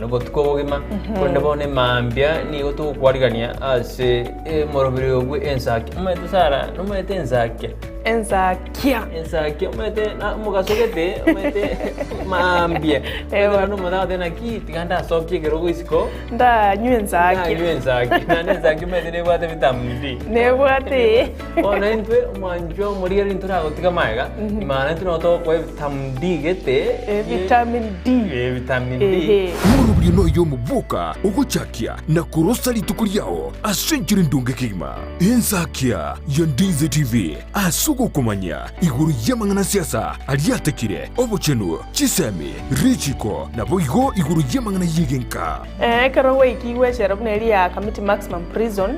Nobotuko obogima, korende bono emambia nigo togokwarigania ase omoroberi oyo bwe ensakia. Omanyete Sarah, nomanyete ensakia? Ensakia. Ensakia omanyete na omogaso gete, omanyete maambia. Ewa. Omanyete omonto agoteba naki tiga ndasokie ekerogo isiko, Ndanywe ensakia. ndanywe ensakia. Naende ensakia omanyete nebwate vitamin D. Nebwate. Bono intwe omwanchwa omorigereria ntoragotiga magega, imana intwe nabo togokoa evitamin D gete. Vitamin D. Eh, vitamin D. Ehe. Omoroberio noyo omoboka ogochakia na korosa rituko riao ase enchera endonge kegima. Ensakia ya Ndizi TV ase ogokomanya igoro y'amang'ana siasa aria atekire, obochenu, chisemi, richiko, naboigo igoro y'amang'ana y'egenka. Ekero gwaikigwe echela buna eria ya Kamiti Maximum Prison,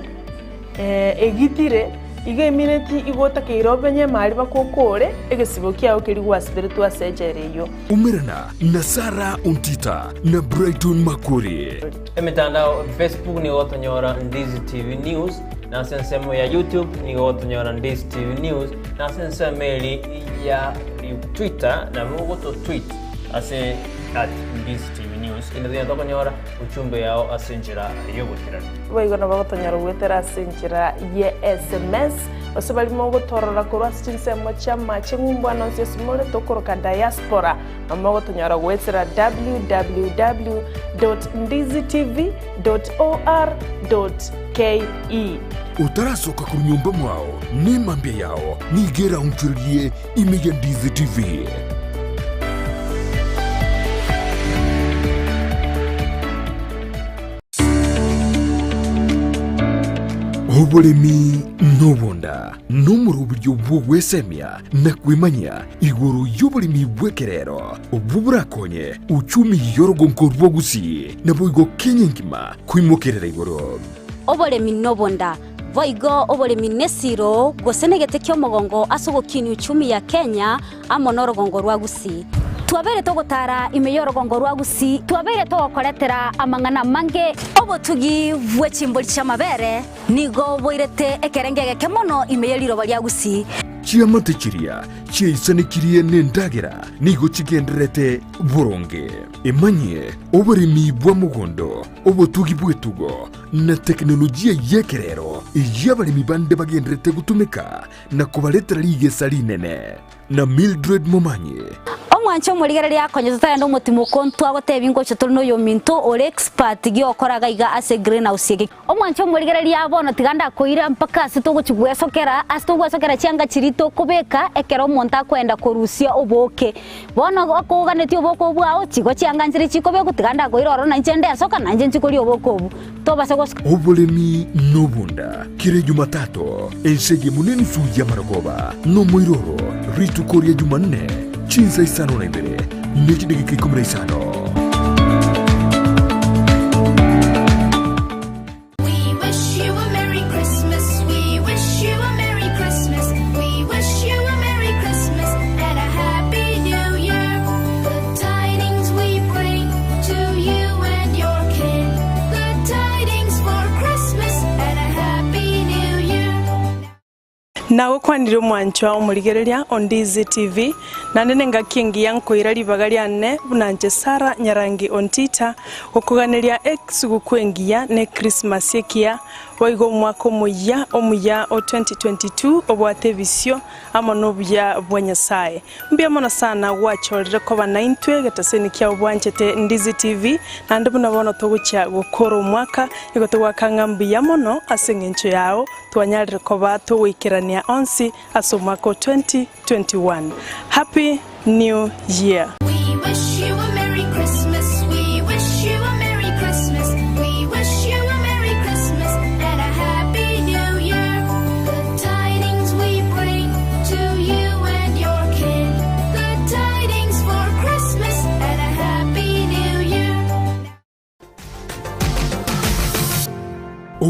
Egitire, igo emineti igo otakeire obenye emari bakokore egesibo kiao keria gwasiberetwe ase echela eyio. Umerana na Sarah Ontita na Brighton Makori. Emetandao Facebook nigo gotonyora Ndizi TV News, na ase ensemo ya YouTube nigo gotonyora Ndizi TV News, na ase ensemo eri ya Twitter nabo ogoto tweet ase at Ndizi TV News. Kende tonyare tokonyora uchumbe yao ase enchera y'oboikeranu. Boigo nabo gotonyora goetera ase enchera ye sms, gose baria mogotorora korwa ase chinsemo chi'amache ng'umbu ande onsi ase more tokoroka diaspora, nabo mogotonyora goetera www dot ndizitv dot or dot ke. Otarasoka korwa nyomba mwao, nemambia yao nigo eraonchorerie ime ya Ndizi TV. Oboremi nobonda nomoroberio bw'ogwesemia na kwemanyia igoro y'oboremi bw'ekerero obwo borakonye uchumi y'orogonko rwa Gusii naboigo Kenya engima koimokerera igoro. Oboremi nobonda, boigo oboremi nesiro gose negete ki'omogongo ase ogokinia uchumi ya Kenya amo norogongo rwa Gusii. Twabeire togotara ime y'orogongo rwa Gusii, twabeire togokoretera amang'ana amange. Obotugi bwe chimbori chi'amabere nigo boirete ekerengo egeke mono ime ye riroba ria Gusii. Chiamate chiria chiaisanekirie nendagera nigo chigendererete boronge. Emanyie oboremi bwa mogondo, obotugi bw'etugo, na tekinolojia y'ekerero eyio abaremi bande bagendererete gotumeka na kobaretera rigesa rinene. Na Mildred Momanyi. Omwanche omorigereria akonye totarenda omotimoko ntwagotebia ngocha tore noyominto ore expert giokora gaiga ase greenhouse eke. Omwanche omorigereria bono tiga ndakoira mpaka ase togochi gwesokera ase togwesokera chianga chiria tokobeka ekero omonto akoenda korusia obooke. Bono okoganetie obooke obwo bwao chigo chianga nchire chikobekwa tiga ndakoira ororo nainche ndesoka nainche nchi koria obooke obwo. Tobase gosoka. Oboremi nobonda, kera Ejumatato, ense eyemo nenusu y'amarogoba, nomoiroro, rituko ria Jumanne, chinsa isano na ibere, ne chidageka ikomi na isano. We wish you a Merry Christmas. We wish you a Merry Christmas. We wish you a Merry Christmas and a Happy New Year. Good tidings we bring to you and your kin. Good tidings for Christmas and a Happy New Year. Nagokwanire omwanchwa omorigereria o Ndizi TV, naende nengaki engiya nkoira ribaga riane buna inche Sarah Nyarangi Ontita, gokoganeria esuguku engiya ne Christmas ekiya, boigo omwaka omoyia omuya o 2022 obwate ebisio amo nobuya bwa Nyasae. Mbuya mono sana gwachorire koba naintwe egetaseni kiao bwanchete Ndizi TV, naende buna bono togochia gokora omwaka, nigo togoaka ng'a mbuya mono ase eng'encho yao Twanyarire koba togoikerania onsi ase omwaka o 2021. Happy New Year! We wish you a Merry Christmas. We wish you a Merry Christmas. We wish you a Merry Christmas and a Happy New Year. Good tidings we bring to you and your kin. Good tidings for Christmas and a Happy New Year.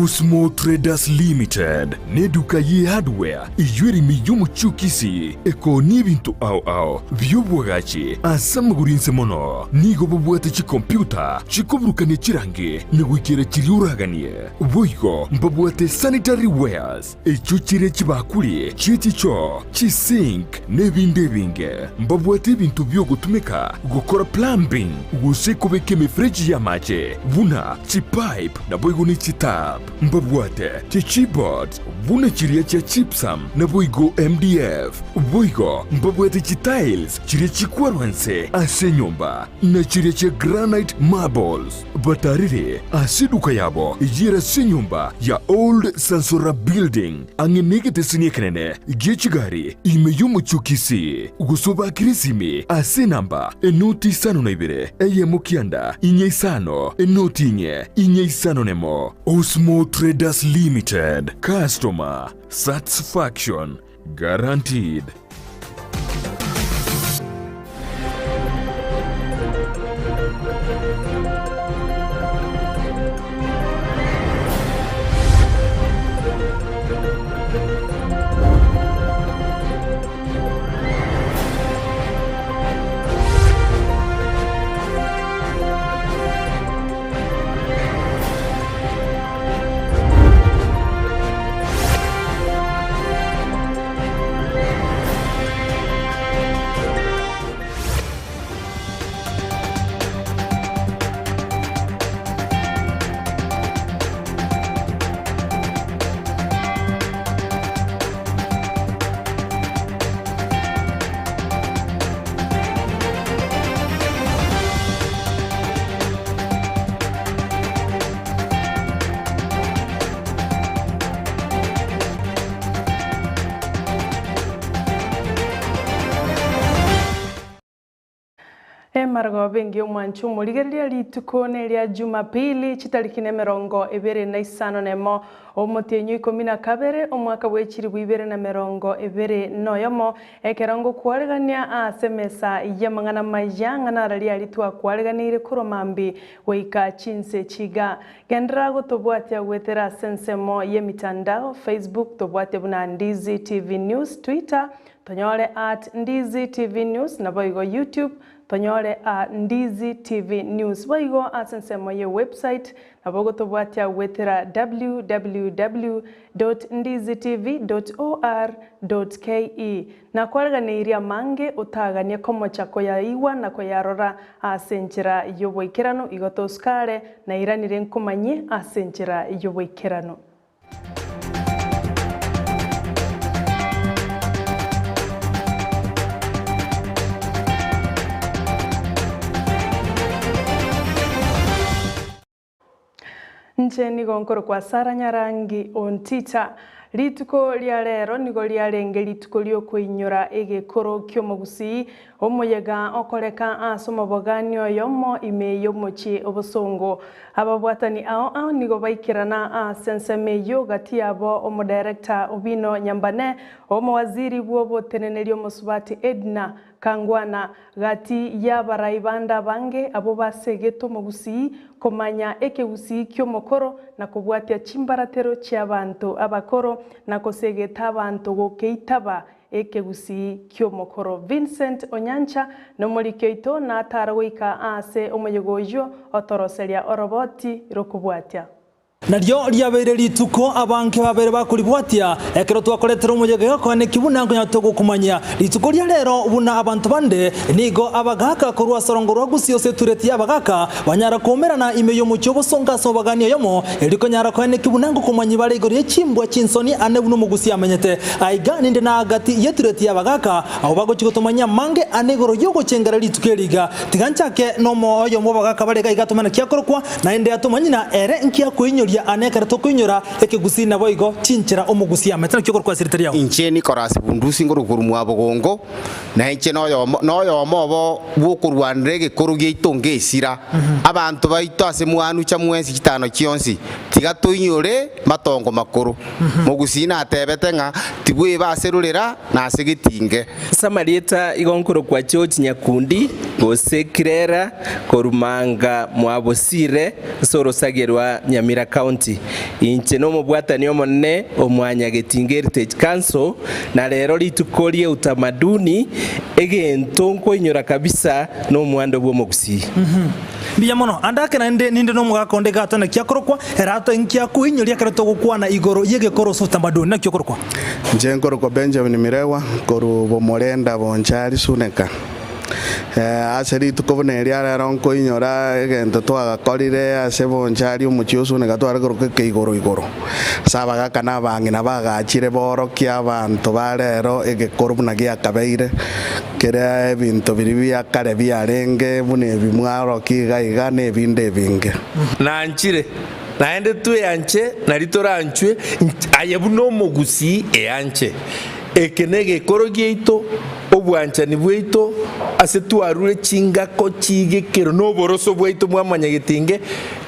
Osmo Traders Limited neduka ye hardware eyio ere ime y'omochie o Kisii ekoonia ebinto ao ao bi'oboagachi ase amagoro inse mono. Nigo babwate chikompyuta chikoburukania chirangi na goikera chiria oraganie. Boigo mbabwate sanitary wares echio chire chibakuri chie chichoo, chisink na ebinde ebinge. Mbabwate ebinto bi'ogotumeka gokora plumbing gose kobeka emefereji y'amache buna chipipe naboigo ne chitap. Mbabwate chichipboards buna chiria chia gypsum naboigo MDF. Boigo mbabwate chitiles chiria chikwarwa nse ase enyomba na chiria chia granite marbles. Batarire ase eduka yabo eyere ase enyomba ya Old Sansora Building ang'e negeteseni ekenene gie chigari ime y'omochie o Kisii, gose obakire esimi ase enamba enoti 52 eyemo 9 4 5 enoti 4 4 5 nemo. Osmo Traders Limited, Customer Satisfaction Guaranteed. Emargobe engiya omwanche omorigereria rituko neria Jumapili chitariki nemerongo ebere na isano nemo omotienyi oikomi na kabere omwaka bwe chilifu ibere na merongo ebere noyomo ekero ngokwaregania ase emesa y'amang'ana maya ng'a nararia aria twakwareganeire korwa mambia goika chinse chiga. Genderera gotobwatia goetera ase ensemo y'emitandao, Facebook tobwate buna Ndizi TV News, Twitter tonyore at Ndizi TV News naboigo YouTube tonyore a Ndizi TV News. Boigo ase ensemo ye website nabo ogotobwatia goetera www dot ndizitv dot or dot ke. Nakwareganeirie amange otaganie komocha koyaigwa na koyarora ase enchera y'oboikeranu, igo tosukare, nairanire nkomanyie ase enchera y'oboikeranu. Inche nigo nkorokwa Sara Nyarangi Ontita. Rituko ria rero nigo riarenge rituko riokoinyora egekoro ki'omogusii, omoyega okoreka ase omobogani oyomo ime y'omochie obosongo. Ababwatani ao ao nigo baikerana ase ensemo eyio gati yabo omodirector Obino Nyambane, omowaziri bw'oboteneneri omosubati Edna Kangwana, gati y'abarai bande abange abwo basegete omogusii komanya ekegusii ki'omokoro na kobwatia chimbaratero chi'abanto abakoro na kosegeta abanto gokeitaba ekegusii ki'omokoro. Vincent Onyancha nomoriki oito natara goika aase omoyega oyio otoroseria oroboti rokobwatia. Nario riabeire rituko abange babeire bakoribwatia, ekero twakoretera omoyega egokoaneki buna nkonya togokomanyia. Rituko ria rero buna abanto bande, nigo abagaaka korwa ase orongo rwa Gusii ase etureti y'abagaaka banyara koumerana ime y'omochie obosongo ase obogani oyomo, erio konyara koaneki buna ngokomanyi bare igoro ye chimbwa chinsoni ane buna omogusii amenyete. Aiga ninde na agati y'etureti y'abagaaka, abwo bagochia gotomanyia amange ane igoro y'ogochengera rituko eri iga. Tiga nchake nomoyo bw'abagaaka bare iga iga atomane ki akorokwa, naende atomanye ng'a ere nki akoinyoria ane ekero tokoinyora ekegusii naboigo chinchera omogusii amete naki okorokwa ase erieta riao. Inche Nicholas Bundusi nkorokwa korwa Mwabogongo, na inche noyomo noyomo obo bw'okorwanera egekoro giaito ngesira. Abanto baito ase mwanucha mwensi chitano chionsi, tiga toinyore matongo makoro. Mogusii natebete ng'a tibweba ase rorera na ase getinge. Ase amarieta igo nkorokwa George Nyakundi, gose Kirera, korwa Manga mwa Bosire, ase orosagia rwa Nyamira County. County. Inche nomobwatani omonene o Mwanyagetinge Heritage Council, na rero rituko rie utamaduni, egento nkoinyora kabisa nomwando bw'omogusii. Mbuya mono. Ande ake naende ninde nomogaka onde iga atone kiakorokwa, ere atoe nkiakoinyoria ekero togokwana igoro y'egekoro ase utamaduni. Naki okorokwa? Inche nkorokwa Benjamin Miregwa, korwa Bomorenda Bonchari Suneka. Ase rituko buna eria rero nkoinyora egento twagakorire ase Bonchari omochie o Suneka tware koroka ekeigoro igoro. Ase abagaka na abang'ina bagachire borokie abanto ba rero egekoro buna giakabeire, kera ebinto biria bia kare biarenge buna ebi mwarokia iga iga na ebinde ebinge. Nanchire, naende tweanche, nario toranchwe, aye buna omogusii eanche. Eke negekoro giaito, obwanchani bwaito, ase twarure chingako chi'egekero na oboroso bwaito bwamwanyagetinge,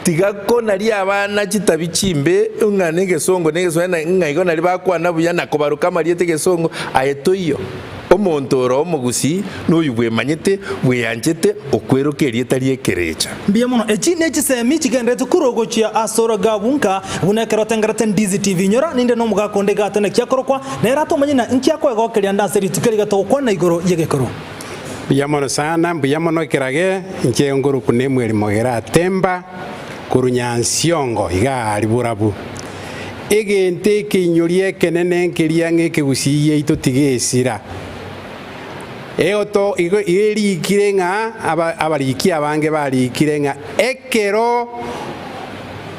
tiga konaria abana chitabi chimbe ng'a negesongo na egeswahili na ng'a igo nario bakwana buya na kobaroka amarieta egesongo, aye toiyo. Omonto ore omogusii noyio bwemanyete, bweanchete, okweroka erieta ri'ekerecha. Mbuya mono. Echi nechisemi chigenderete korwa gochia ase orogabu nka buna ekero otengerete Ndizi TV. Inyora ninde nomogaka onde iga atene kiakorokwa, nere atomanye na inki akoegokeria ande ase rituko eri gatogokwana igoro y'egekoro. Mbuya mono sana, mbuya mono ekerage, inche nkorokwa Nemuel Mogera Atemba, korwa Nyansiongo iga aria borabu. Egento ekeinyoria ekenene nkeria ng'a ekegusii giaito tigesira. Egoto igo erikire ng'a aba abariki abange barikire ng'a ekero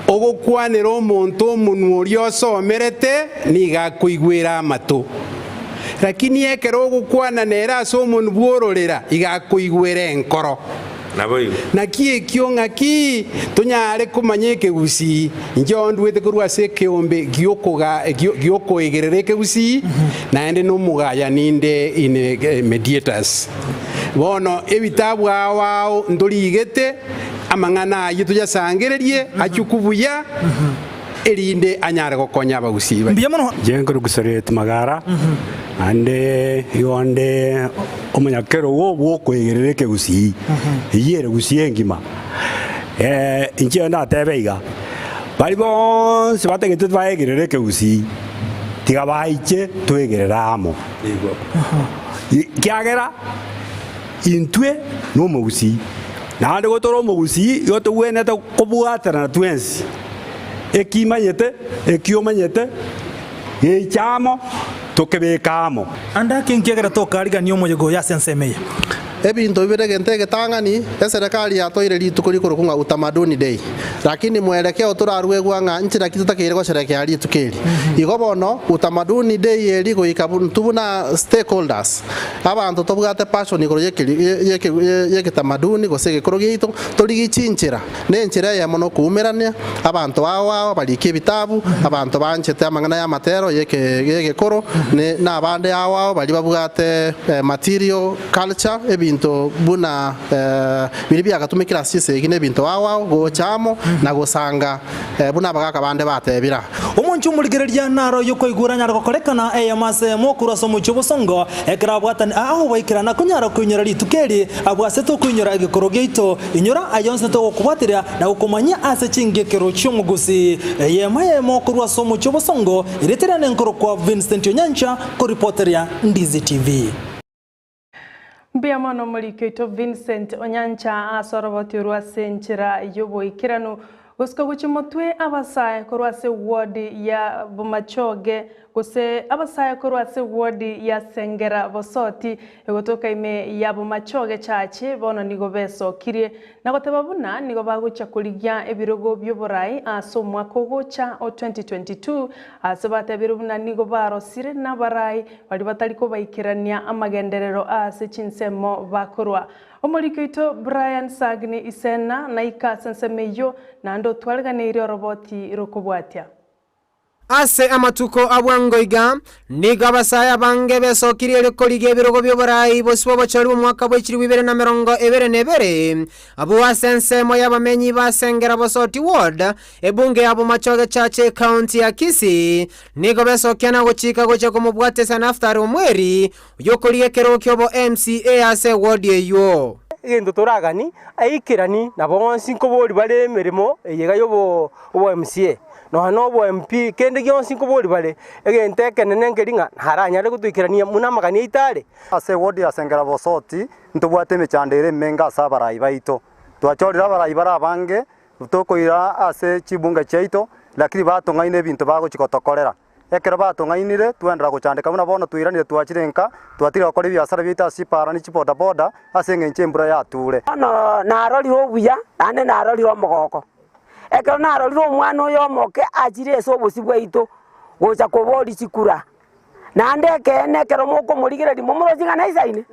ogokwanera omonto omonwa oria osomerete nigo akoigwera amato, lakini ekero ogokwana nere ase omonwa bw'ororera igo akoigwera enkoro. Naboigo. Naki ekio ng'aki tonyare komanya ekegusii? Inche ondwete korwa ase ekeombe gi'okoegerera ekegusii, naende nomogayani inde in mediators. Bono ebitabu ao ao ntorigete, amang'ana ayio toyasangererie achukwe buya, erinde anyare gokonya abagusii baito. Mbuya mono. Inche nkorokwa Sereti Magara, naende igo nde omonyakerogo bw'okoegerera ekegusii, eyio ere gusii engima. Inche ndatebe iga, baria bonsi batagete baegerere ekegusii, tiga baiche toegerere amo, ekiagera intwe nomogusii, naende gotore omogusii igo togwenerete kobwaterana twensi. Ekimanyete, eki omanyete, geiche amo, tokebeke amo. Ande ake nkiagera tokarigania omoyega oyo ase ensemo eye. Ebinto bibere egento egetang'ani, eserekari yatoeire rituko rikorokwa ng'a Utamaduni Day. Lakini mwerekeo toraruegwa ng'a nchera ki totakeire gosherekea rituko eri. Igo bono, Utamaduni Day eri goika intwe buna stakeholders, abanto tobwate passion igoro y'ekitamaduni gose egekoro giaito, torigie chinchera Nenchera eyemo nokoumerania abanto ao ao abariki ebitabu, abanto banchete amang'ana y'amatero y'egekoro, na abande ao ao baria babwate material culture, ebinto buna biria biagatumekire ase chisegi na ebinto ao ao, gocha amo na gosanga buna abagaka bande batebire. Omonche omorigereria naro oyokoigwera anyare gokorekana eyemo ase eyemo korwa ase omochie obosongo, ekero abwatani ao baikerana konyara koinyora rituko eri abwo ase tokoinyora egekoro giaito. Inyora aya onsi togokobwateria na gokomanyia ase chingekero chi'omogusi. Eyemo eyemo korwa ase omochie obosongo, erieta riane nkorokwa Vincent Onyancha, koripoteria Ndizi TV. Mbuya mono omoriki oito Vincent Onyancha ase oroboti orwo ase enchera y'oboikeranu. Gosika gochia motwe abasae korwa ase ward ya Bomachoge gose abasae korwa ase ward ya Sengera Bosoti egotoka ime ya Bomachoge Church bono nigo besokirie na goteba buna nigo bagochia korigia ebirogo bioborai ase omwaka ogocha o 2022 ase batebire buna nigo barosire nabarai baria batari kobaikerania amagenderero ase chinsemo bakorwa. Omoriki oito Brian Sagni Isena naika ase ensemo eyio naende otwareganeirie oroboti rokobwatia. Ase amatuko a bwango iga, nigo abasae abange besokirie erio korigia ebirogo bi'oboraai bosio bw'obochori bw'omwaka bwe chilifu ibere na emerongo ebere na ebere, abwo ase ensemo y'abamenyi ba Sengera Bosoti Ward, ebunge ya Bomachoge Church ecounty ya Kisii, nigo besokia na gochika gochia komobwatesa Naftali Omweri, oyokorigia ekerogo ki'obo MCA ase eward eyio. egento toragani, aikerani na bonsi nkobori bare emeremo eye iga ya obo obo MCA, nonya na obo MP, kende gionsi nkobori bare, egento ekenene nkeri ng'a naranyare gotoikerania buna amagani aito are. Ase ewodi ya Sengera Bosoti ntobwate emechando ere emenge ase abarai baito. Twachorire abarai bare abange tokoira ase chibunge chiaito, lakini batong'aina ebinto bagochia gotokorera. Ekero batong'ainire, twenderera gochandeka buna bono twairanire twachire nka, twatiga gokora ebiasara biaito ase chipara ne chibodaboda ase engencho embura yature. Bono narorire obuya, naende narorire omogoko, ekero narorire omwana oyo omoke achire ase obosio bwaito gocha koboria chikura. Naende ekeene ekero mokomorigereria momoroche ng'a naisaine.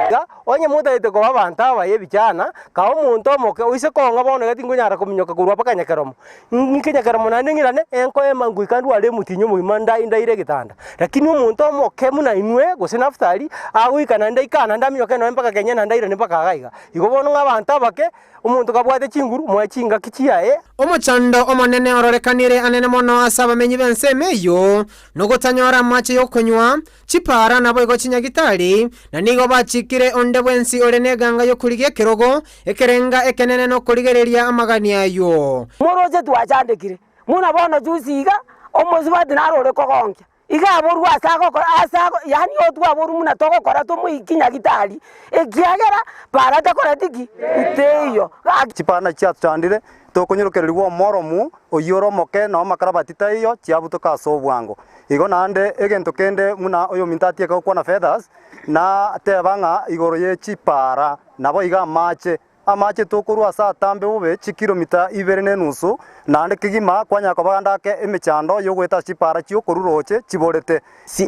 Iga, onye motagete koba abanto abaye ebichana, kaa omonto omoke oise kong'a bono iga tinkonyara kominyoka korwa mpaka nyakeromo. Ng'ike nyakeromo naende ng'irane, enkoema ngoika ndware omotienyi omogima nda ndaire egetanda. Lakini omonto omoke buna inwe, gose Nafutali, agoika naende aike naende aminyoke nonya mpaka Kenya naende airane mpaka iga iga. Igo bono ng'a abanto abake, Omonto kabwate chinguru, moe chingaki chiaye. Omochando omonene ororekanire anene mono ase abamenyi b'ensemo eyio, nogotanyora amache y'okonywa, chipaara naboigo chinyagitari, na nigo bachikire onde bwensi ore neganga y'okorigia ekerogo, ekerenga ekenene nokorigereria amagani ayio. Moroche twachandekire, buna bono juzi iga, omosubati naro ore kogonkia. Iga aborwe ase agokora ase ago yaani otwaborwe buna togokora tomoikie nyagitari, ekiagera bara takoreti ki? Teiyo. Gaki. Chipana chiatochandire, tokonyorokererigwa omoromu oyio ore omoke na amakarabati taiyo, chiabutoka ase obwango. Igo naende egento kende buna oyominto atieke gokwana feathers, nateba ng'a igoro ye chipara, naboigo amache, Amache tokorua ase atambe bobe chikilomita ibere na enusu, naende kegima kwanyara koba ake emechando y'ogoeta ase chipaara chi'okorua rooche chiborete.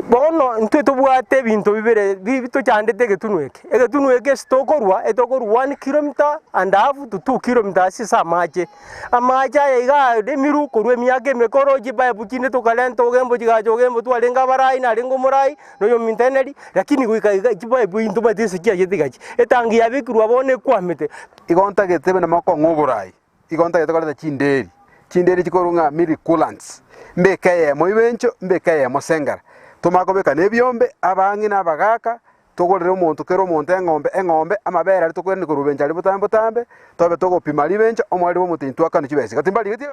Bono intwe tobwate ebinto bibere bi tochandete egetunwa eke. Egetunwa eke ase tokorua, etokorua one kilometer and half to two kilometers ase amache. Amache aya iga aremirwe korwa emiaka emekoro, chipipe chinde tokarenta ogembo chigacha ogembo twarenge abarai narenge omorai, na oyominto eneri, lakini goika iga chipipe intobwate ase chiachete igachi. Etangi yabekirwe abwo bono ekwamete. Igo ntagete buna mokong'a oborai, igo ntagete koreta chinderi, chinderi chikorwa ng'a milk coolants, mbeke eyemo ibencho, mbeke eyemo sengera. Tomanye kobeka na ebiombe, abang'ina, abagaka, togorere omonto kera omonto eng'ombe eng'ombe, amabere aria tokoirania korwa bencho aria botambe botambe, tobe togopima ribencho, omoreri bwa omotenyi twakane chibesa iga timbarigetie.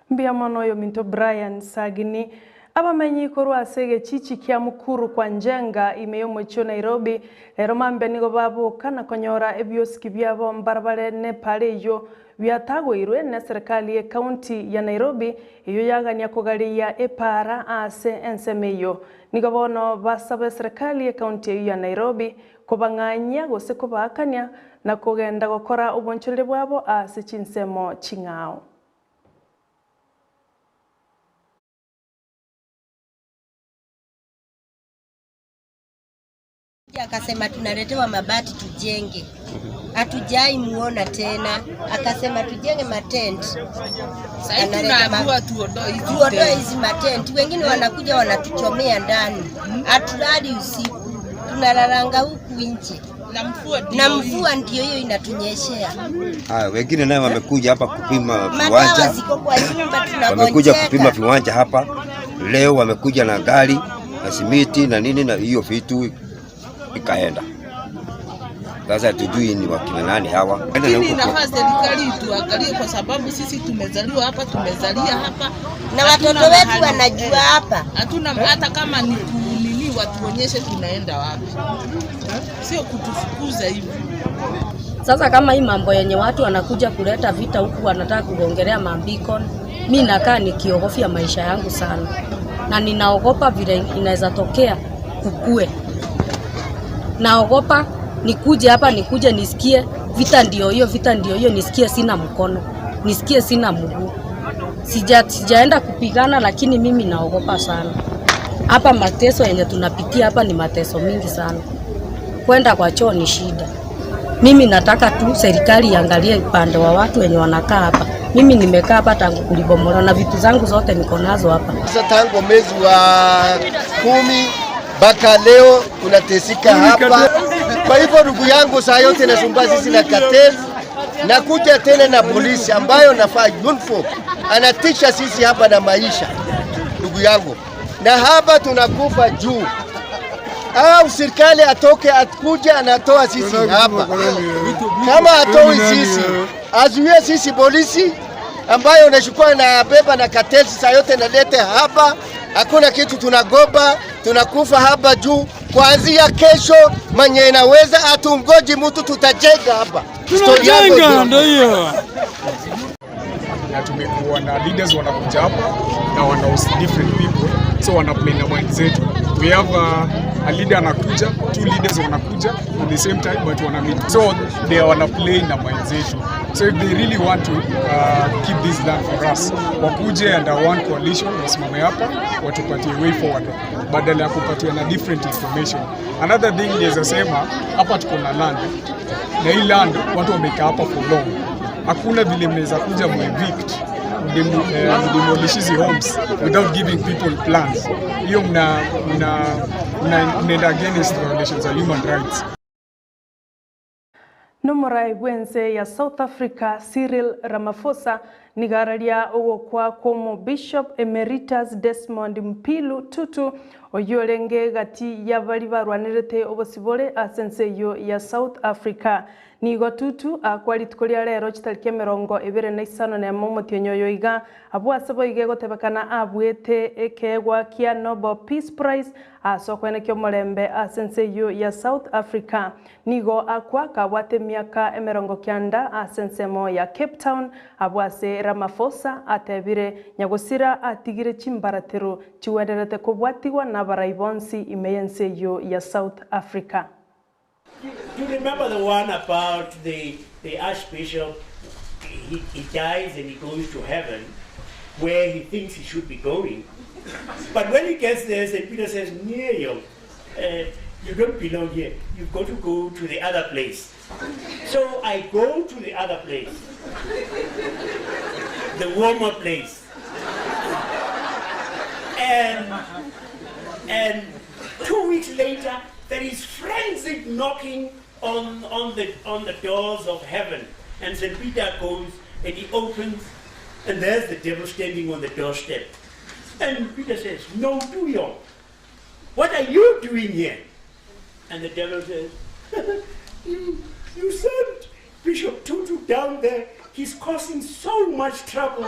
Mbuya mono oyominto Brian Sagini. Abamenyi korwa ase egechichi kia Mukuru kwa Njenga ime y'omochie o Nairobi rero mambia nigo baboka na konyora ebiosiki biabo mbarabare n'epara eyio biatagoirwe n'eserekari y'ecounty ya Nairobi eyio yagania kogareia epaara ase ensemo eyio. Nigo bono basaba eserekari y'ecounty eyio ya Nairobi kobang'anyia gose kobaakania na kogenda gokora obonchoreria bwabo ase chinsemo ching'ao. Akasema tunaletewa mabati tujenge, hatujai muona tena. Akasema tujenge matent, Sasa tunaambiwa tuondoe hizi tuondoe tent. hizi matenti. Wengine wanakuja wanatuchomea ndani, hatulali usiku, tunalalanga huku nje na mvua ndio hiyo inatunyeshea. Haya, wengine naye wamekuja hapa kupima Madawa viwanja, ziko kwa nyumba, wamekuja kupima tunagonjeka. viwanja hapa leo, wamekuja na gari na simiti na nini na hiyo vitu ikaenda. Sasa tujui ni wakina nani hawa. Enda na Lakini huko kwa- inafaa serikali ituangalie kwa sababu sisi tumezaliwa hapa, tumezalia hapa Na Hatuna watoto wetu mahali- wanajua hapa. Hatuna hata kama ni kunini, watuonyeshe tunaenda wapi, sio kutufukuza hivi. Sasa kama hii mambo yenye watu wanakuja kuleta vita huku wanataka kuongelea mambikon, mi nakaa nikiogofia maisha yangu sana, na ninaogopa vile inaweza tokea kukue. Naogopa nikuje hapa nikuje nisikie vita ndio hiyo, vita ndio hiyo, nisikie sina mkono, nisikie sina mguu. Sija, sijaenda kupigana, lakini mimi naogopa sana. Hapa mateso yenye tunapitia hapa ni mateso mingi sana, kwenda kwa choo ni shida. Mimi nataka tu serikali iangalie upande wa watu wenye wanakaa hapa. Mimi nimekaa hapa tangu kulibomolewa na vitu zangu zote niko nazo hapa. Sasa tangu mwezi wa 10 mpaka leo tunateseka hapa. Kwa hivyo ndugu yangu, saa yote nasumbua sisi na cartel na kuja tena na polisi ambayo nafaa uniform anatisha sisi hapa na maisha, ndugu yangu, na hapa tunakufa juu. Au serikali atoke akuje anatoa sisi hapa. Kama atoi sisi, azuie sisi polisi ambayo unachukua na beba na katesi saa yote nalete hapa. Hakuna kitu tunagoba, tunakufa hapa juu. Kuanzia kesho mwenye inaweza atungoji mtu, tutajenga hapa. Story yangu Tunajenga ndio. ndio hiyo. Na tumekuwa na leaders wanakuja hapa na wana host different people, so wana play na mind zetu. We have a leader anakuja, two leaders wanakuja at the same time but wana meet, so they wana play na mind zetu. So if they really want to keep this land for us, wakuje under one coalition, wasimame hapa watupatie way forward badala ya kupatia na different information. Another thing naweza sema hapa tuko na land na hii land watu wamekaa hapa for long. Hakuna vile mnaweza kuja muevict mdemolish hizi homes without giving people plans. Hiyo mna mna mnaenda against violations za human rights. Nomorai bwense ya South Africa Cyril Ramaphosa nigararia ogokwa kwomo Bishop Emeritus Desmond Mpilu Tutu oyio orenge gati yabari barwanerete obosibore ase ense eyio ya South Africa. Nigo Tutu akwa rituko ria rero chitariki emerongo ebere na isano na emo omotienyi oyo iga abwo ase boiga egotebekana abwete ekeegwa kia Nobel Peace Prize ase okwenekia omorembe ase ense eyio ya South Africa. Nigo akwa kabwate emiaka emerongo kianda ase ensemo ya Cape Town abwo ase Ramaphosa atebire nyagosira atigire chimbaratero chiwenderete kobwatigwa na abarai bonsi ime y'ense eyio ya South Africa. Do you remember the one about the archbishop? He dies and he goes to heaven where he thinks he should be going. But when he gets there, St. Peter says, Neil, you don't belong here. You've got to go to the other place. So I go to the other place, the warmer place. And 2 weeks later, there is frenzied knocking on the doors of heaven. And St. Peter goes and he opens, and there's the devil standing on the doorstep. And Peter says, No, do you? What are you doing here? And the devil says, you sent Bishop Tutu down there. He's causing so much trouble.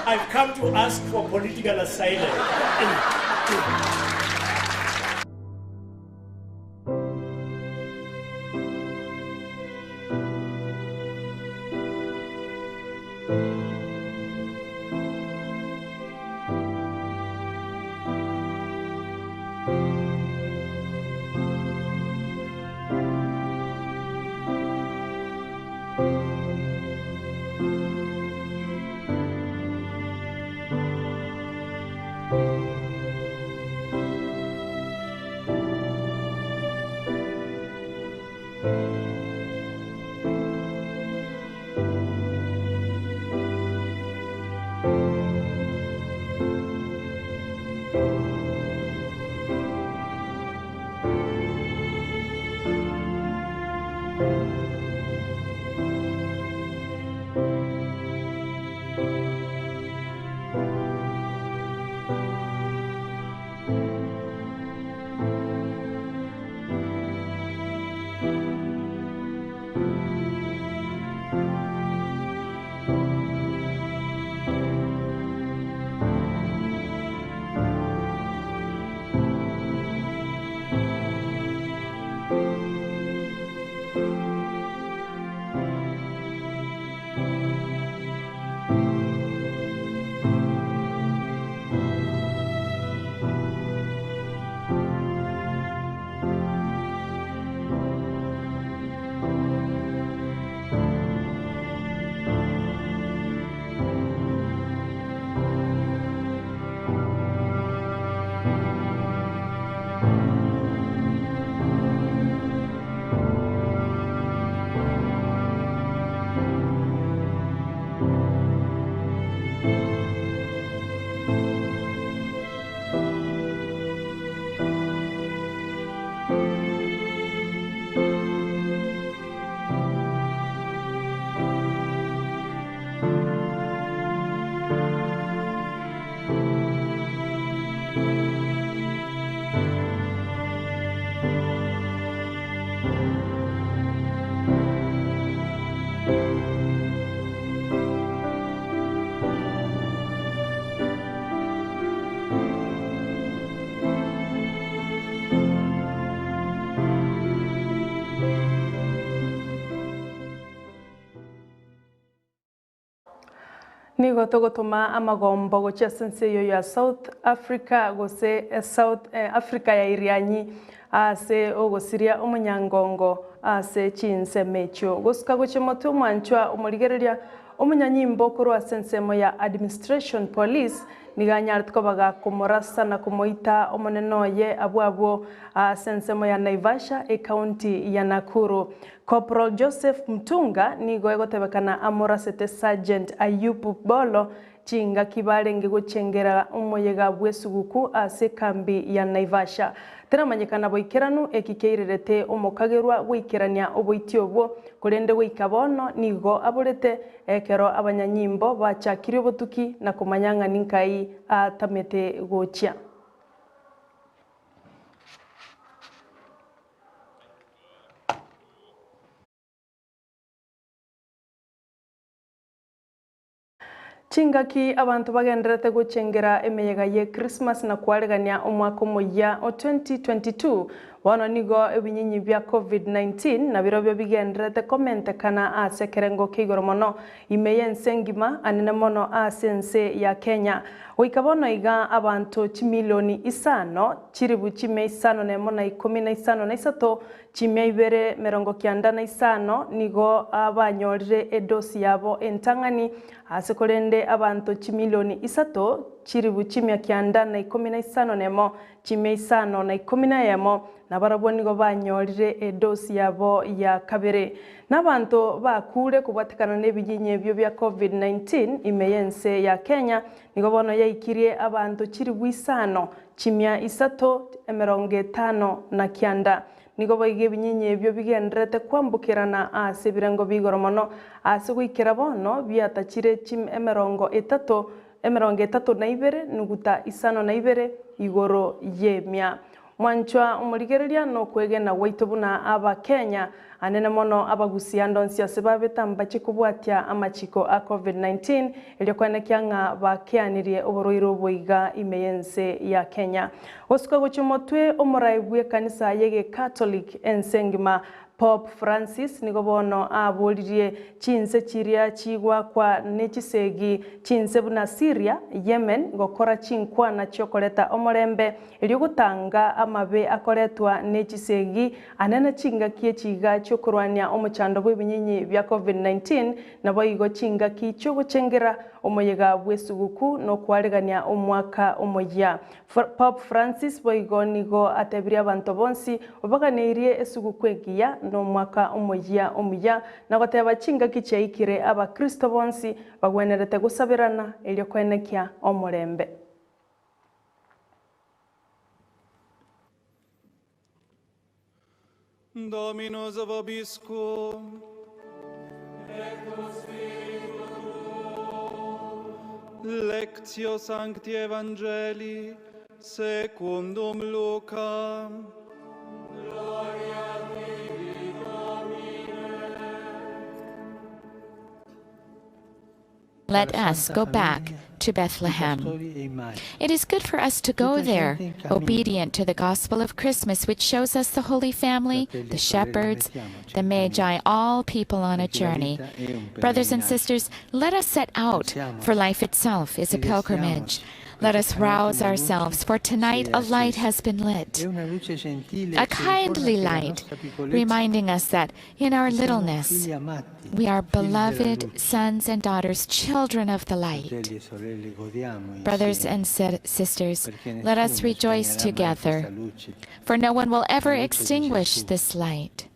I've come to ask for political asylum. Nigo togotoma amagombo gochia ase ense eyio ya South Africa gose South Africa ya Irianyi ase ogosiria omonyangongo ase chinsemo echio. Gosuka gochia motwe omwanchwa omorigereria omonyanyimbo korwa ase ensemo ya Administration Police nigo anyarete koba gakomorasa na komoita omonene oye abwo abwo ase ensemo ya Naivasha ecounty ya Nakuru. Corporal Joseph Mtunga nigo egotebekana amorasete Sergeant Ayubu Bolo chingaki barenge gochengera omoyega bw'esuguku ase ekambi ya Naivasha. Teramanyekana boikeranu eki keirerete omokagerwa goikerania oboiti obwo, korende goika bono nigo aborete ekero abanyanyimbo bachakirie obotuki na komanya ng'a ninkai atamete gochia. Chingaki abanto bagendererete gochengera emeyega ye Christmas na koaregania omwaka omoyia o 2022, bono nigo ebinyinyi bia Covid-19 nabirobio bigendererete komentekana ase ekerengo kia igoro mono ime y'ense engima anene mono ase ense ya Kenya. Goika bono iga abanto chimilioni isano, chilifu chimia isano nemo na ikomi na isano na isato, chimia ibere merongo kianda na isano nigo banyorire edosi yabo entang'ani, ase korende abanto chimilioni isato, chilifu chimia kianda na ikomi na isano nemo, chimia isano na ikomi na eyemo, nabarabwo nigo banyorire edosi yabo ya kabere. Nabanto bakure kobwatekana nebinyinyi ebio bia Covid-19 ime y'ense ya Kenya, nigo bono yaikirie abanto chilifu isano, chimia isato, emerongo etano na kianda. Nigo boigo ebinyinyi ebio bigendererete kwambokerana ase ebirengo bia igoro mono, ase goikera bono biatachire chim emerongo etato, emerongo etato na ibere nuguta isano na ibere igoro y'emia. Mwanchwa omorigereria nokwegena gwaito buna Abakenya, anene mono abagusia ande onsi ase babete mbache kobwatia amachiko a Covid-19 erio koenekia ng'a bakeanirie oborwaire obo iga ime y'ense ya Kenya. Gosuka gochia omotwe omorai bw'ekanisa y'Egekatoliki ense engima Pope Francis nigo bono aboririe chinse chiria chigwakwa nechisegi chinse buna Syria, Yemen gokora chinkwana chiokoreta omorembe erio gotanga amabe akoretwa nechisegi anene chingaki echiga chiokorwania omochando bw'ebinyinyi bia Covid-19 naboigo chingaki chiogochengera omoyega bw'esuguku nokwaregania omwaka omoyia. Pope Francis boigo nigo atebirie abanto bonsi obaganeirie esuguku engiya nomwaka omoyia omuya na goteba chingaki chiaikire abakristo bonsi bagwenerete gosaberana erio koenekia omorembe. Dominus vobiscum. Lectio Sancti Evangelii secundum Lucam. Let us go back to Bethlehem. It is good for us to go there, obedient to the gospel of Christmas, which shows us the Holy Family, the shepherds, the Magi, all people on a journey. Brothers and sisters, let us set out, for life itself is a pilgrimage. Let us rouse ourselves, for tonight a light has been lit, a kindly light, reminding us that in our littleness we are beloved sons and daughters, children of the light. Brothers and sisters, let us rejoice together, for no one will ever extinguish this light.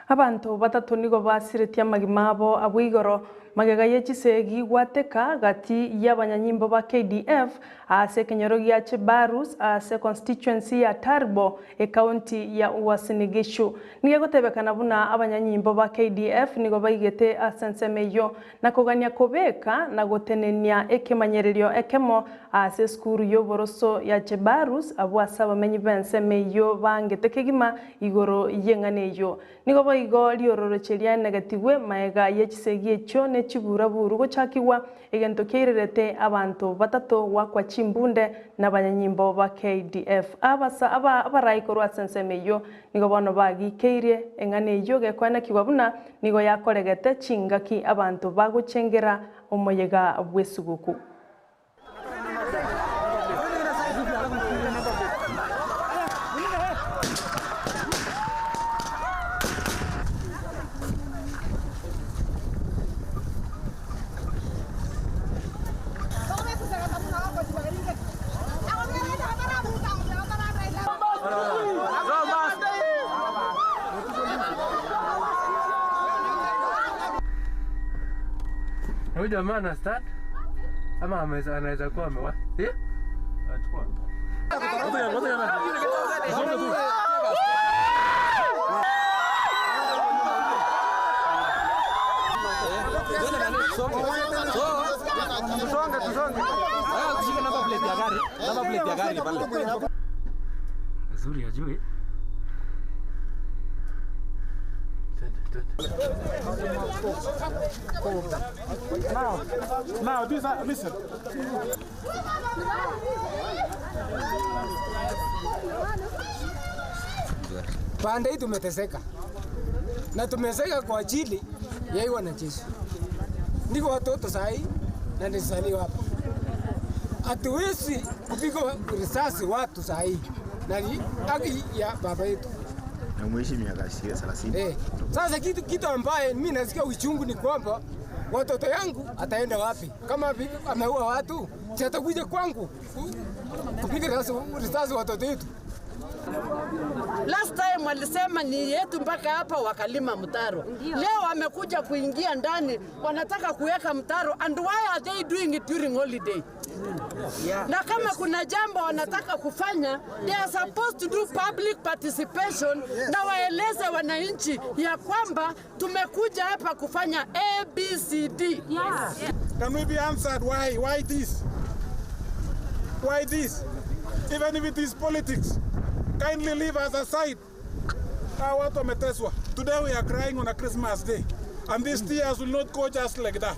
Abanto batato nigo basiretie amagima abo abwo igoro magega ye chisegi gwateka gati y'abanyanyimbo ba KDF ase ekenyoro gia Chebarus ase constituency ya Turbo ecounty ya Uasin Gishu. Nigo egotebekana buna abanyanyimbo ba KDF nigo baigete ase ensemo eyio na kogania kobeka na gotenenia ekemanyererio ekemo ase esukuru y'oboroso ya Chebarus abwo ase abamenyi b'ensemo eyio bangete kegima Igoro y'eng'ana eyio nigo boigo riororoche riaenegetigwe magega ye chisegi echio ne chiburaburu gochakigwa, egento kiairerete abanto batato goakwa chimbunde nabanyanyimbo ba KDF. Abasa aba abarai korwa ase ensemo eyio nigo bono bagikeirie eng'ana eyio gekoenekigwa buna nigo yakoregete chingaki abanto bagochengera omoyega bw'esuguku. Huyu jamaa ana start ama ameweza- anaweza kuwa amewa eh? Nzuri ajue. Now, now, this, listen. Pande hii tumeteseka na tumeseka kwa ajili ya hii wanajeshi. Niko watoto sahi na nilizaliwa hapa. Hatuwezi kupigwa risasi watu sahi na ni haki ya baba yetu. Na umeishi miaka 30. Eh, sasa kitu, kitu ambaye mimi nasikia uchungu ni kwamba watoto yangu ataenda wapi? Kama vi- ameua watu, si atakuja kwangu ku- kupiga risasi, risasi watoto yetu. Last time walisema ni yetu mpaka hapa, wakalima mtaro. Leo wamekuja kuingia ndani, wanataka kuweka mtaro. And why are they doing it during holiday? Yeah. Na kama kuna jambo wanataka kufanya, they are supposed to do public participation na waeleze wananchi ya kwamba tumekuja hapa kufanya A, B, C, D. Can we be answered why? Why this? Why this? Even if it is politics, kindly leave us aside. Hawa watu wameteswa. Today we are crying on a Christmas day. And these tears will not go just like that.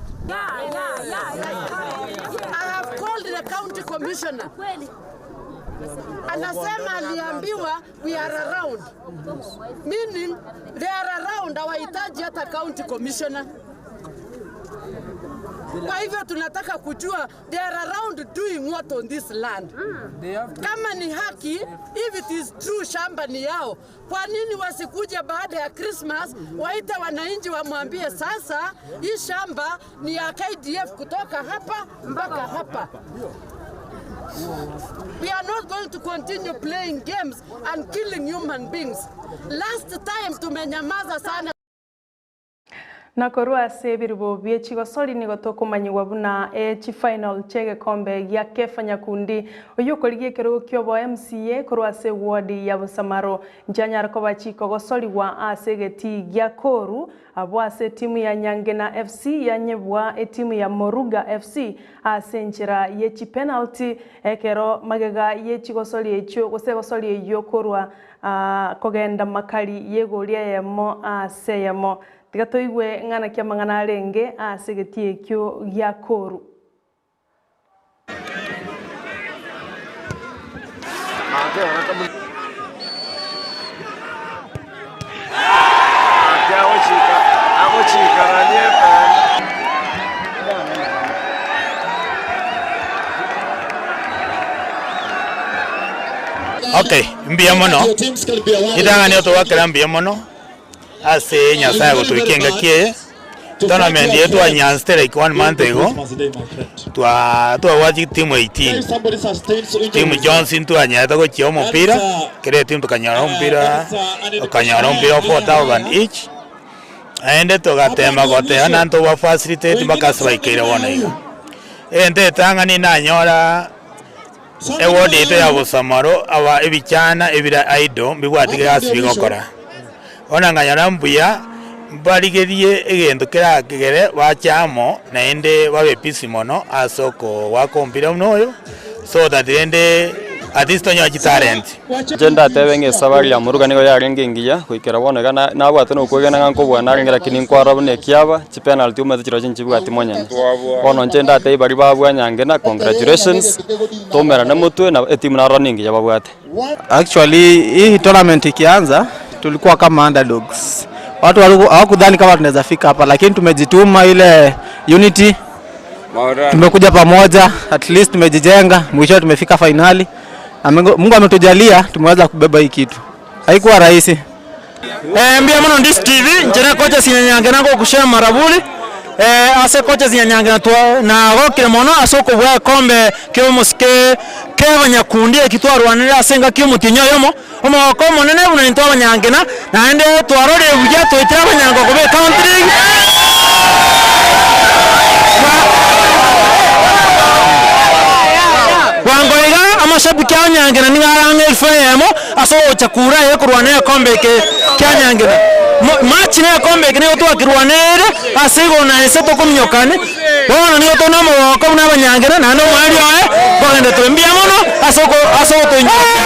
I have called the county commissioner. Anasema aliambiwa we are around. Meaning they are around, hawahitaji hata county commissioner. Kwa hivyo tunataka kujua they are around doing what on this land. Kama ni haki, if it is true shamba ni yao, kwa nini wasikuje baada ya Christmas waite wananchi wamwambie sasa hii shamba ni ya KDF kutoka hapa mpaka hapa. We are not going to continue playing games and killing human beings. Last time tumenyamaza sana. Na korwa ase ebirubo bie chigosori nigo tokomanyigwa buna e chifinal chi'egekombe gia Kefa Nyakundi oyio okorigia ekerogo ki'obo MCA korwa ase eward ya Bosamaro nchianyare koba chikogosorigwa ase egetii gia Koru abwo ase etimu ya Nyangena FC yanyebwa etimu ya Moruga FC ase enchera ye chipenalty ekero magega ye chigosori echio gose egosori eyio korwa kogenda makari y'egori eyemo ase eyemo. Tiga toigwe ng'a naki amang'ana arenge ase egetii ekio gia Koru. Okay, mbuya mono. Ritang'ani otogwakera mbuya mono ase Nyasaye gotoikia engaki eye. Tournament eye twanyansete like one month ago, twa twabwate chitimu 18. Timu chionsi ntwanyarete gochia omopira, kera etimu tokanyora omopira, okanyora omopira o 4000 each. Naende togatema goteba na ntoba facilitate mpaka ase baikeire bono iga. Egento etang'ani nanyora eward yaito ya Bosamaro aba ebichana ebire idle mbibwati egasi bigokora. Bono nkanyora mbuya mbarigerie egento kerakegere bache amo naende babe busy mono ase okogoaka omopira buna oyo so that rende at least tonyore chitalent. Inche ndatebe ng'a esabari ya moruga nigo yarenge engiya goikera bono iga na nabwate na okwegena ng'a nkobua narenge lakini nkwarora buna ekiaba, chipenalty omanyete chirochio nchibwati monyene. Bono inche ndatebie baria babua nyange na congratulations, toumerane motwe na etimu narora nengiya babwate. Actually hii tournament ikianza tulikuwa kama underdogs. Watu hawakudhani kama tunaweza fika hapa, lakini tumejituma, ile unity, tumekuja pamoja, at least tumejijenga, mwisho tumefika finali. Na Mungu ametujalia tumeweza kubeba hii kitu. Haikuwa rahisi. Eh, mbuya mono Ndisi TV, inche ne coaches Nyanyange nagokushare maraburi eh, ase coaches Nyanyange natwa nagokire mono ase okobua ekombe ki'omosike k'abanyakundi eki twarwanire ase engaki y'omotienyi oyomo, omogoko omonene buna intwe abanyangena, naende twarorire buya twaitire abanyango koba ecounty league. Bwango iga amashabiki a Nyangena nigo arang'e elfu eyemo ase ogocha kura aye korwana egekombe eke kia Nyangena. Match na egekombe eke nigo twakirwaneire ase igoro na inse tokominyokani, bono nigo tore nomogoko buna abanyangena naende omoerio oye nkogenda tore mbuya mono ase ase ogotoinyokia.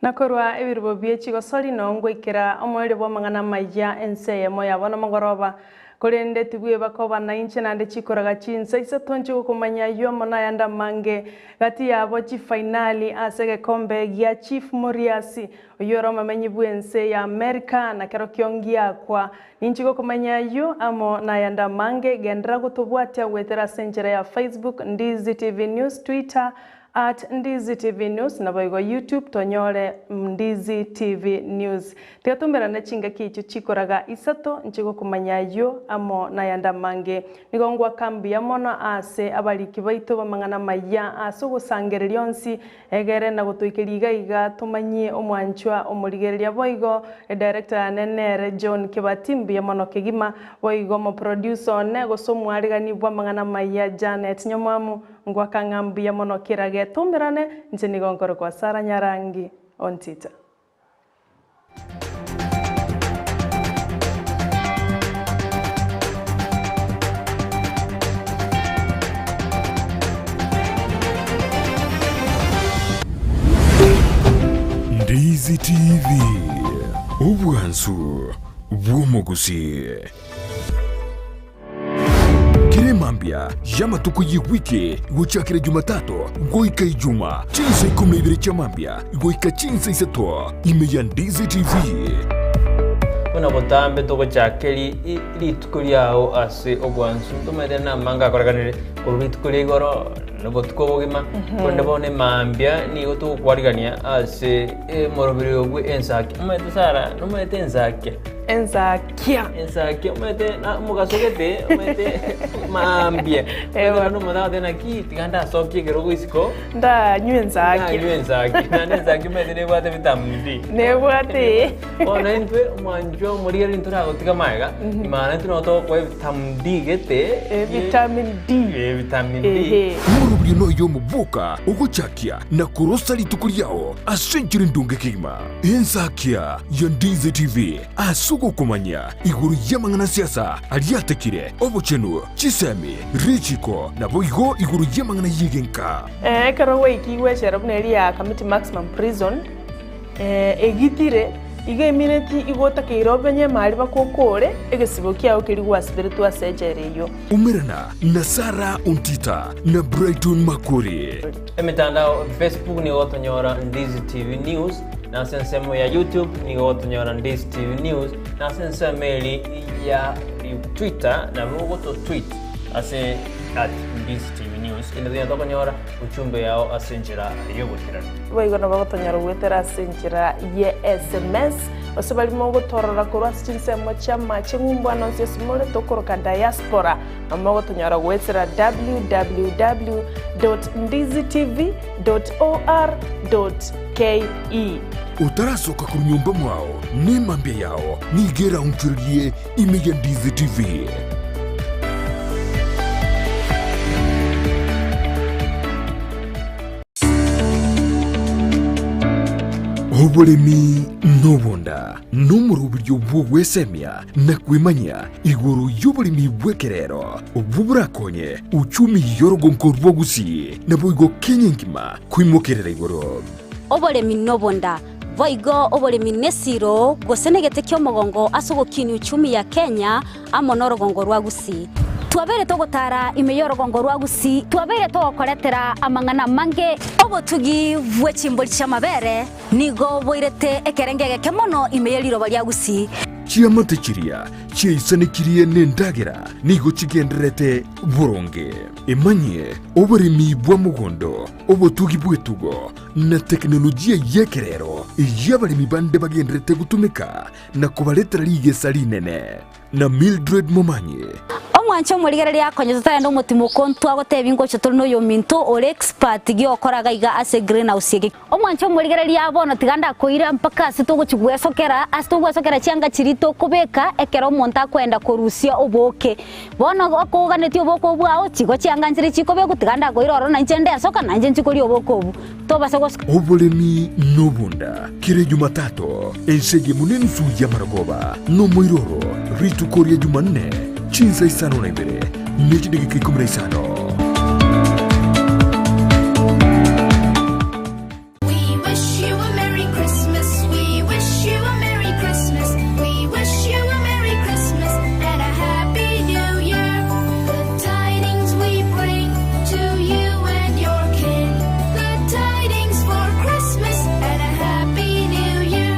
Na korwa ebirubo bie chigosori nongoikera omoerio bw'amang'ana amaya ense eyemo ya bono mogoroba, korende tibweba koba nainche naende chikoraga chinsa isato nche gokomanya ayio amo nayande amange gati yabo chifainali ase egekombe gia Chief Moriasi oyio ore omomenyi bw'ense ya Amerika na kerokio ngiakwa. Ninche gokomanya ayio amo nayande amange genderera gotobwatia goetera ase enchera ya Facebook, Ndizi TV News, Twitter, At Ndizi TV News naboigo YouTube tonyore Ndizi TV News. Tiga tomerane chingaki echio chikoraga isato nche gokomanya ayio amo nayande amange. Nigo ngwaka mbuya mono ase abariki baito b'amang'ana amaya ase ogosangereria onsi egere na gotoikeria iga iga tomanyie omwanchwa omorigereria boigo edirector yane nere John Kibati mbuya mono kegima boigo omoproducer one gose omwarigani bw'amang'ana amaya Janet Nyomwamu Ngoaka ng'a mbuya mono kera getomerane, inche nigo nkorokwa Sarah Nyarangi Ontita. Ndizi TV, obwansu bw'omogusii. Kera emambia y'amatuko y'ewiki gochakera Jumatatu goika Ijuma, chinsa ikomi na ibere chia mambia goika chinsa isato, ime ya Ndizi TV. Buna botambe togochakeri rituko riao ase obwansu, ntomaete namange akorekanire korwa rituko ria igoro na obotuko obogima, korende bono emambia nigo togokwarigania ase emoroberi obwe ensaki. Omanyete Sarah, nomanyete ensakia? Ensakia. Ensakia omanyete na omogaso gete omanyete maambia. Omanyete naende omonto agoteba naki tiga ndasokie ekerogo isiko. Ndanywe ensakia. Ndanywe ensakia. Naende ensakia omanyete nebwate vitamin D. Nebwate. Bono intwe omwanchwa omorigereria ntoragotiga magega, maana intwe nabo togokoa evitamin D gete. Vitamin D. Vitamin D. Omoroberio noyo omoboka ogochakia na korosa rituko riao ase enchera endonge kegima. Ensakia ya Ndizi TV ase ogokomanya igoro y'amang'ana siasa aria atekire, obochenu, chisemi, richiko, naboigo igoro y'amang'ana y'egenka. Ekero gwaikigwe echela buna eria ya Kamiti Maximum Prison, egitire, iga emineti igo otakeire obenye emari bakokore egesibo kiao keria gwasiberetwe ase echela eyio. Umerana na Sarah Ontita na Brighton Makori. Emetandao Facebook nigo gotonyora Ndizi TV News, na ase ensemo ya YouTube nigo gotonyora Ndizi TV News, na ase ensemo eri ya Twitter nabo ogoto tweet ase at Ndizi TV News. Ende tonya tokonyora uchumbe yao ase enchera y'oboikeranu. Boigo nabo gotonyora goetera ase enchera ye SMS. Gose baria mogotorora korwa ase chinsemo chi'amache ng'umbu ane onsi ase more tokoroka diaspora, na mogotonyora goetera www dot ndizitv dot or dot ke. Otarasoka korwa nyomba mwao, nemambia yao nigo eraunchorerie ime ya Ndizi TV. Oboremi nobonda nomoroberio bw'ogwesemia na kwemanyia igoro y'oboremi bw'ekerero obwo borakonye uchumi y'orogonko rwa Gusii naboigo Kenya engima koimokerera igoro. Oboremi nobonda, boigo oboremi nesiro gose negete ki'omogongo ase ogokinia uchumi ya Kenya amo norogongo rwa Gusii. Twabeire togotara ime y'orogongo rwa Gusii, twabeire togokoretera amang'ana amange. Obotugi bwe chimbori chi'amabere nigo boirete ekerengo egeke mono ime ye riroba ria Gusii. Chiamate chiria chiaisanekirie nendagera nigo chigendererete boronge. Emanyie oboremi bwa mogondo, obotugi bw'etugo, na tekinolojia y'ekerero eyio abaremi bande bagendererete gotumeka na kobaretera rigesa rinene. Na Mildred Momanyi. Omwanche omorigereria akonye totarenda omotimoko ntwagotebia ngocha tore noyominto ore expert giokora gaiga ase greenhouse eke. Omwanche omorigereria bono tiga ndakoira mpaka ase togochi gwesokera ase togwesokera chianga chiria tokobeka ekero omonto akoenda korusia obooke. Bono okoganetie obooke obwo bwao chigo chianga nchire chikobekwa tiga ndakoira ororo nainche ndesoka nainche nchie koria obooke obwo. Tobasa gosoka. Oboremi nobonda, kera Ejumatatu, ense eyemo nenusu y'amarogoba, nomoiroro, rituko ria Jumanne, chinsa isano na ibere, ne chidageka ikomi na isano. We wish you a Merry Christmas. We wish you a Merry Christmas. We wish you a Merry Christmas and a Happy New Year. Good tidings we bring to you and your kin. Good tidings for Christmas and a Happy New Year.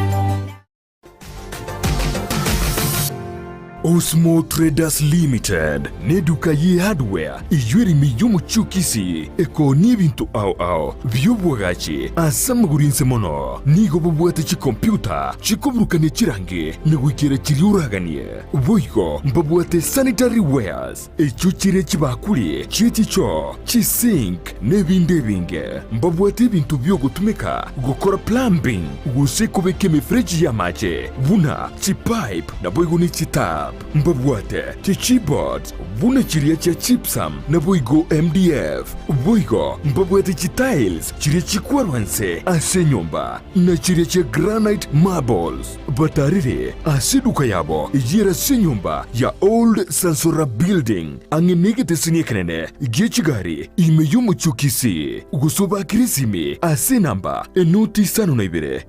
Osmo Traders Limited neduka ye hardware eyio ere ime y'omochie o Kisii ekoonia ebinto ao ao bi'obwagachi ase amagoro inse mono. Nigo bobwate chikompyuta chikoburukania chirangi na goikera chiria oraganie. Boigo mbabwate sanitary wares echio chire chibakuri chie chichoo, chisink na ebinde ebinge. Mbabwate ebinto biogotumeka gokora plumbing gose kobeka emefereji y'amache buna chipipe naboigo ne chitap. Mbabwate chichipboards buna chiria chia gypsum naboigo MDF. Boigo mbabwate chitiles chiria chikwarwa nse ase enyomba na chiria chia granite marbles. Batarire ase eduka yabo eyio ase enyomba ya Old Sansora Building ang'e negeteseni ekenene gie chigari ime y'omochie o Kisii, gose obakire esimi ase enamba enoti isano na ibere.